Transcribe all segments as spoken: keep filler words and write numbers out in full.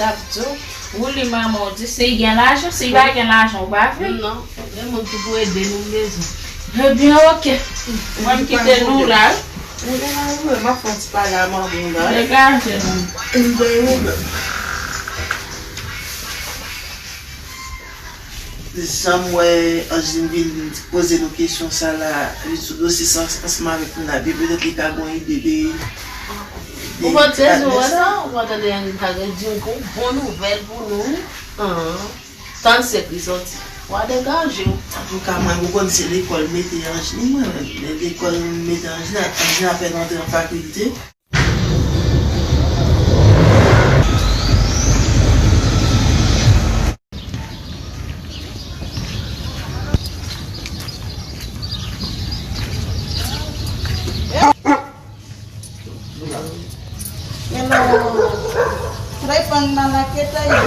Ap di w, wouli manman w di, si l gen lajan, si l pa gen lajan, ou pa vle. Non, gen moun ki pou ede nou, m bezwen. Ebyen, oke. Mwen, m kite nou la. Mwen, m ap fè yon ti pale a manman w la. Degaje nou. M gen yon pwoblèm. Jan m wè Angeline vin poze nou kesyon sa la, li sou dosye sa ansanm avèk nou la, petèt li ka gen yon ide de, de Ou pa t bezwen wè sa, ou pa tande Angeline ta gen di yon bon nouvèl pou nou, wi. An, tann sèk li sòti. W a degaje w. Antouka, mwen, ou konn se lekòl mete Angeline, mwen, men lekòl mete Angeline, Angeline apèn antre an fakilte. Hello. Trepang malaketa yo.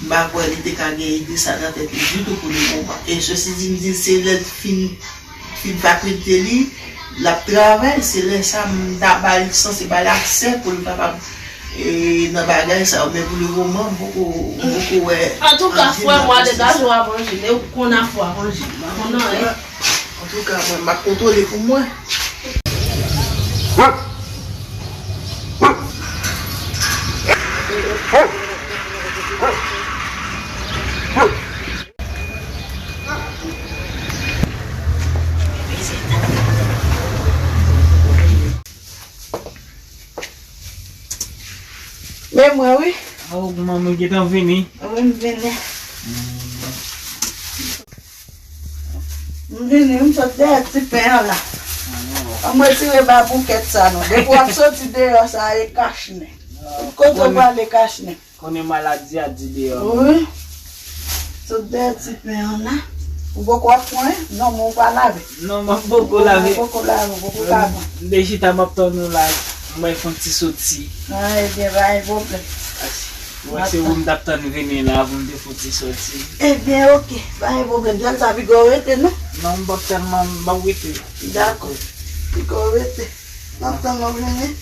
M pa kwè li te ka gen ide sa nan tèt li ditou pou le moman. E sesi di m di se lè l fin, fin fakilte li, l ap travay, se lè sa m ta ba li, sanse ba l aksè pou l kapab, e, nan bagay sa yo. Men pou le moman, m poko, m poko wè Antouka, frè m, w a degaje w avan Jile, ou konn afè w avan Jile, ou pa konn anyen. Antouka, mwen, m ap kontwole pou mwen. Men mwen, wi. Oh, manman gentan vini. Wi, m vini. M vini, m sot dèyè ti pen an la. An m retire baboukèt sa non. Depi w ap soti deyò sa e kachnen. Kote w prale kachnen? Konnen maladi a di deyò. Wi. Sot dèyè ti pen an la. Ou poko ap pran, non, men ou pa lave. Non, mwen poko lave. Ou poko lave, ou poko ka pran. M te chita m ap tann ou la. Mwen fè yon ti soti. Ah, ebyen, pa gen pwoblèm. Mwen se ou m t ap tann vini la pou m te fouti soti. Ebyen, oke, pa gen pwoblèm. Sèl sa, piga w rete, non? Non, m p ap tèlman, m p ap rete. Dakò. Piga w rete. M ap tann ou vini.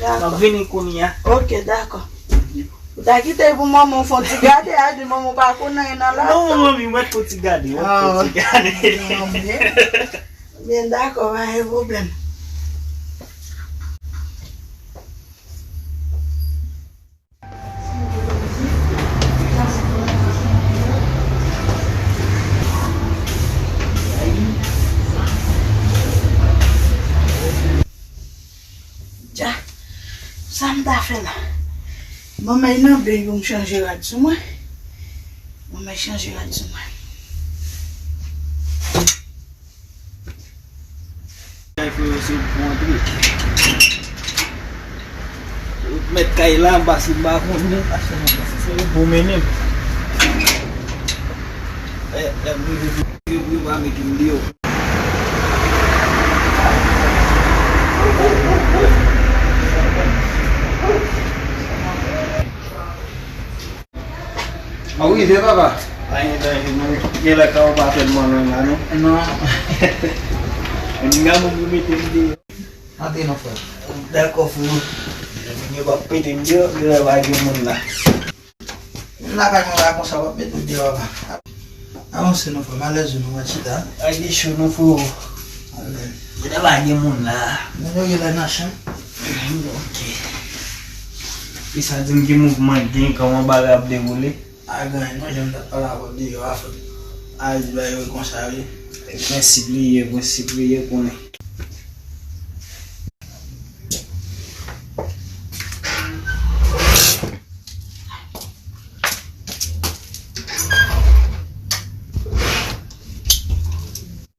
Dakò. M ap vini kounye a. Oke, dakò. Ou ta kite pou manman w fè yon ti gade, a di manman w pa konn anyen nan lavi. Non, manmi, mwen fè yon ti gade, mwen fè yon ti gade. Byen, dakò, pa gen pwoblèm. Dja, sa m ta fè la? Manman nan beny pou m chanje rad sou mwen. Manman chanje rad sou mwen. Kay frè yo se pou antre. Ou t mèt kay la, m pase m pa konnen. Se yo pou mennen m. Lè, lè m rive, yo, yo pa mete m deyò. Ou rive, papa? Pa gen danje, non. Gen lè ka ou pa tèlman lwen la, non? Non. Yon nèg moun pou mete m deyò. Antre non, frè. Dakò, frè. Yo p ap mete m deyò, gen lè pa gen moun la. Moun lakay mwen pa konsa, w ap mete m deyò, papa. Avanse non, frè. Malèz ou non, mwen chita. Ay, li cho non, frè. Alèz. Gen lè pa gen moun la. Moun yo gen lè nan chanm. Ok. E sa di m ki mouvman gen, kòman bagay ap dewoule? A gen anyen non, jan m t ap pale avè w deyò a, frè m. A di bagay yo konsa wi. Prensip li ye, prensip li ye konnen.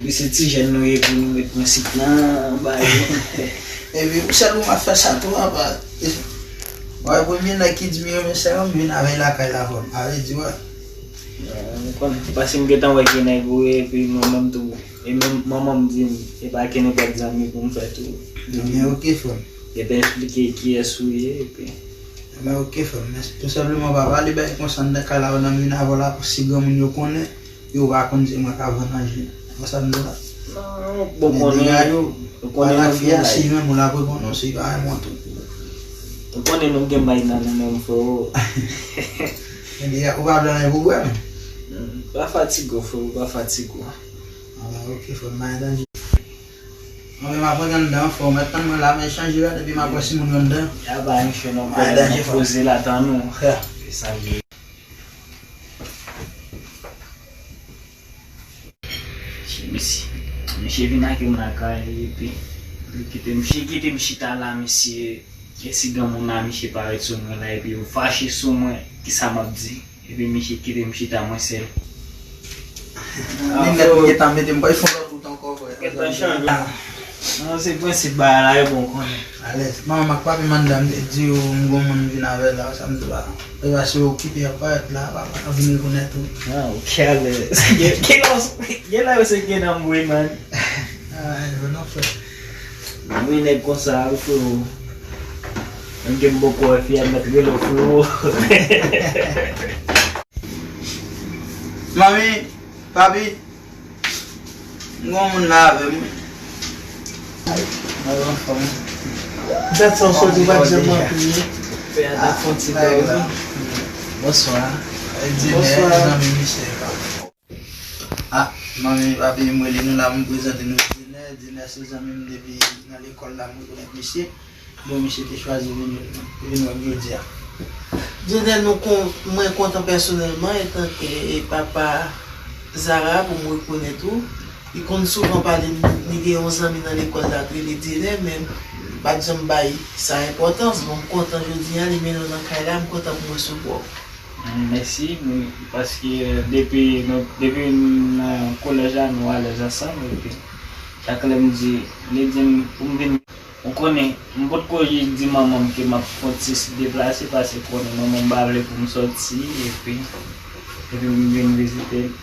Epi se ti jèn nou ye pou nou met prensip nan bay. Epi ou sèl ou m ap fè sa tou apa. Mwen premye nèg ki di m yo men sè m vin avèk lakay la fò m. A vle di wè. Mwen konn paske m gentan wè ki nèg ou ye epi mwen menm tou. E menm manman m di m e pa gen nenpòt zanmi pou m fè tou. Ebyen oke frè m. Gentan eksplike kiyès ou ye epi. Ebyen oke frè m. Men tou senpleman pa pale bagay konsa anndan kay la nan men avè w la pou si granmoun yo konnen. Yo pa konn se mwen k ap vann Angeline. Konsa m di w la. Ah, bon, konnen, konnen nou gen bay. Si renmen w, l ap reponn ou, si pa renmen w tou. Ou konnen nou gen bay nan nou menm, frero. Ebyen, ou pa vle anyen pou bwè, men. Hmm, pa fatige w, frero, pa fatige w. Ah, ok, frè m, pa gen danje. Mwen menm, m ap rantre anndan, frè, ou mèt tann mwen la, men chanje rad, epi m ap wè si moun yo anndan. Y a pa yon chen non, frè, m poze la tann ou. Se sa l ye. Mesye, mesye vin ak yon lakay, epi li kite, misye kite m chita la, mesye, e si granmoun la, misye parèt sou mwen la, epi yo fache sou mwen, kisa m ap di? Epi misye kite m chita mwen sèl. Linèt ou gentan mete m, bay fon lòt wout ankò, frè. Gentan chanje. Non, se prensip bagay la, e bon konnen. Alèz. Manman ak papi m anndan, m te di yo m gon moun m vin avè l la, sa m di w la. E pa si yo okipe ap parèt la, papa, an vin rekonèt ou. Ah, ok, alèz. Gen, gen lè, gen lè yo se gen nan mwen, man. Ah, e bon, non, frè. Wi, nèg konsa, wi, frero. Menm ke m poko wè fi a, m mèt rele w, frero. Manmi, papi, m gon moun la avè m. Mwen anfòm. Dat sa w soti, ou pa t janm antre. Fè a t ap fè yon ti pòz, wi. Bonswa. Bonswa. Zanmi misye. Ah, manmi, papi, m rele nou la, m prezante nou Diener. Diener se zanmi m depi nan lekòl la, m rekonèt misye. Bon, misye te chwazi vin, vin wè m jodi a. Diener, nou kon, mwen kontan pèsonèlman, etanke papa Zara, pou m rekonèt ou. Li konn souvan pale, li, li gen yon zanmi nan lekòl la k rele Diener, men m pa t janm bay sa enpòtans. Bon, m kontan jodi a, li mennen w nan kay la, m kontan pou m resevwa w. Mm, mèsi, m, paske, euh, depi nou, depi m nan kolèj la, nou alèz ansanm, epi chak lè m di, li di m pou m vin, ou konnen, m potko di manman m ke m ap fè yon ti deplase, paske konnen manman m pa vle pou m sòti, epi, epi m vin vizite l.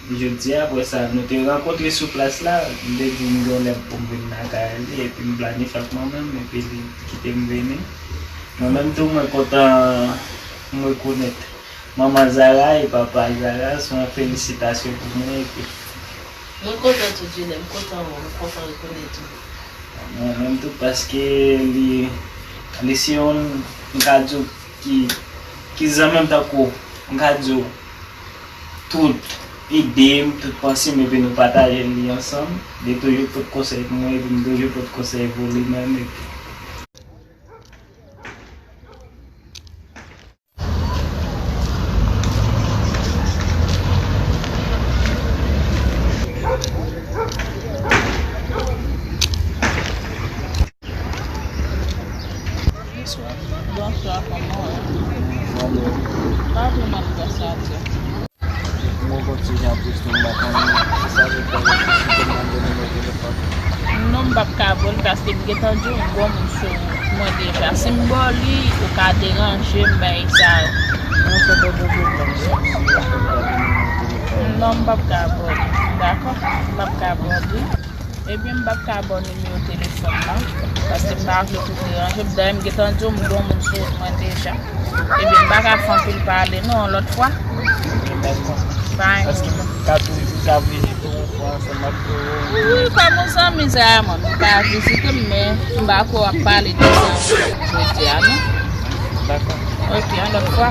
Jodi a, apre sa, nou te rankontre sou plas la, m te di m gen yon lè pou m vin lakay li, epi m planifye ak manman m, epi li kite m vini. Mwen menm tou, mwen kontan m rekonèt manman Zara e papa Zara, se yon felisitasyon pou mwen, epi mwen kontan tou, Diener, m kontan wè w, m kontan rekonèt ou. Mwen menm tou, paske li, li se yon, m ka di w, ki, ki zanmi m tankou, m ka di w, tout ide m, tout panse m, epi nou pataje li ansanm. Li toujou pote konsèy pou mwen, epi m toujou pote konsèy pou li menm, epi Bonswa. Bonswa, kòman w ye? Mwen byen. Pa vin nan klas la, tou. Mwen konn ti jan plis, nou m pa konnen. Se sa ki fè mwen deside mande nimewo telefòn. Non, m p ap ka ba w l paske m gentan di w m gon moun sou wout mwen deja. Si m ba w li, ou ka deranje m bay sa yo. Non, se pa de pwoblèm, non, si, si, si, si, pa de nimewo telefòn. Non, m p ap ka ba w li. Dakò? M p ap ka ba w li. Ebyen, m p ap ka ba w nimewo telefòn nan, paske m pa vle pou deranje m. Dayè, m gentan di w m gon moun sou wout mwen deja. Ebyen, m pa ka fè anpil pale non, yon lòt fwa. Ok, dakò. Pa gen. Èske m ka toujou ka vizite w yon fwa ansanm ak ou? Wi, wi, kòm yon zanmi, Zara, mwen, m ka vizite m, men m pa kwè w ap pale de sa jodi a, non. Dakò. Ok, yon lòt fwa.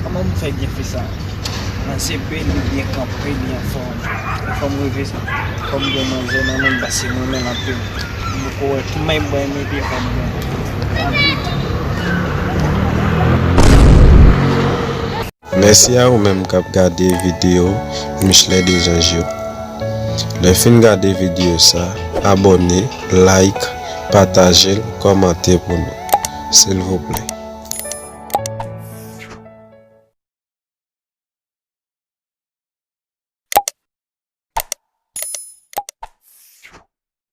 Kòman m fè byen fè sa? Nan se byen, li byen kanpe, li anfòm. Fò m reve sa. Fò m gen manzè nan men m, paske mwen renmen l anpil. M poko wè ki may m pral mete, fò m gen anpil. Mèsi a ou menm k ap gade videyo Michelet des Anges yo. Lè w fin gade videyo sa, abòne, like, pataje l, kòmante pou nou, silvouplè.